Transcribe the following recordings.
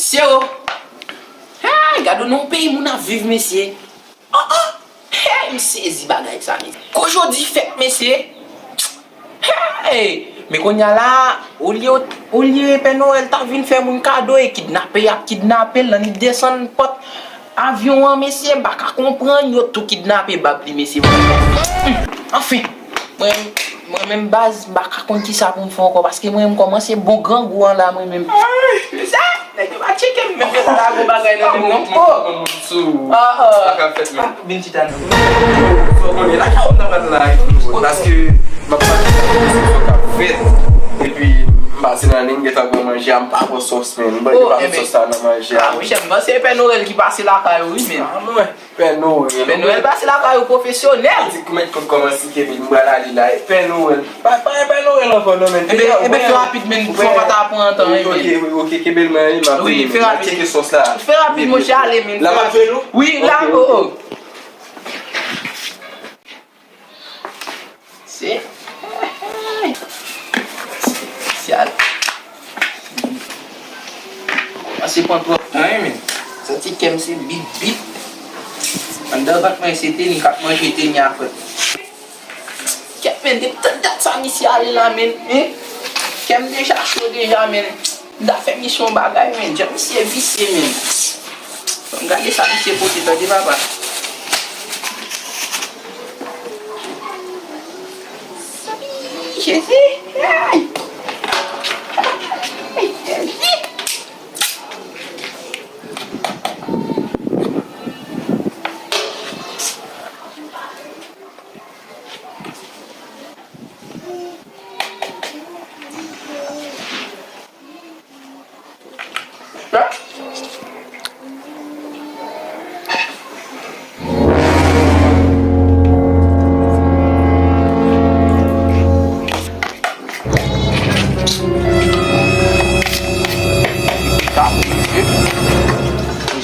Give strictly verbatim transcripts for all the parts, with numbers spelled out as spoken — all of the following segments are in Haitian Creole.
Sero. Hey, gade yon peyi moun ap viv, mesye. Oh, oh. Hey, m sezi bagay sa, mesye. Kou jodi fèt, mesye. Hey, men kounye a la, olye, olye Pè Nwèl ta vin fè moun kado e kidnape, y ap kidnape l, nan li desann pòt avyon an, mesye, m pa ka konprann, yo tou kidnape bab li, mesye. Hmm, anfen, mwen, mwen menm baz, m pa ka konn kisa pou m fè ankò, paske mwen menm kòmanse bon grangou an la, mwen menm. Ay, mesye, nèg yo pa tcheke m, menm yo ta lage yon bagay nan men m, non. Oh! Moun sou. Ah, ah. Sa ka fèt, men. Vin chita non. Fò konnen la, kòm nan rad la, paske m ap pale sa k ap fèt. Epi, m pase nan liy, m gentan pran manje a, m pa pran sòs, men. M pa pran sòs sa nan manje a. Ah, monchè, m panse Pè Nwèl ki pase lakay ou, wi, men. Ah, mwen. Pè Nwèl. Pè Nwèl pase lakay ou pwofesyonèl. Ti koumet kont kòmanse kenbe m pral ale la. Pè Nwèl. Pa, pa, Pè Nwèl ankò non, men. Ebe, ebe, fè rapid, men, fò pa ta pran tan, wi, men. Ok, ok, kenbe l, mwen, mwen. Wi, fè rapid. Tcheke sòs la. Fè rapid, monchè, ale, men. La, m ap jwenn ou? Wi, la, oh, oh. Se. Spécial. Pase pran twòp tan, wi, men. Santi kè m se bip, bip. Anndan vant mwen se teni k ap manje teni a frèt. Kèt, men, depi tan dat sa misye ale la, men, hein? Kè m deja cho deja, men. M ta fè misye yon bagay, men. Jan misye visye, men. Fò m gade sa misye pote, tande, papa. Jezi! Ay! Ay, Jezi!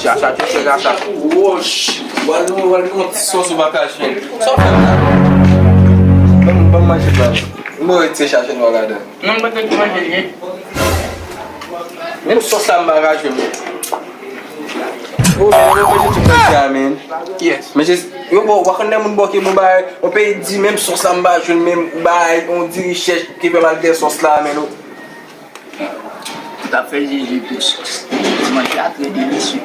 Sa, sa, sa, sa, sa. Woch. W al, w al yon ti sòs ou pa ka jwenn. Sa w fè m la? Ban m, ban m manje plat. M retire chache nwa ladan. Non, m pa t manje li. Menm sòs la m pa ka jwenn. Oh, men yo manje tout manje a, men. Yes. Men jis, yo, bon, w pa konn lè moun ba w ke bon bagay, yon peyi di menm sòs la m pa jwenn, menm bagay, yon diri chèch ki fè m al dèyè sòs la, men. Ou t ap fè Jezi pou sòs. Ti manje a trè delisye.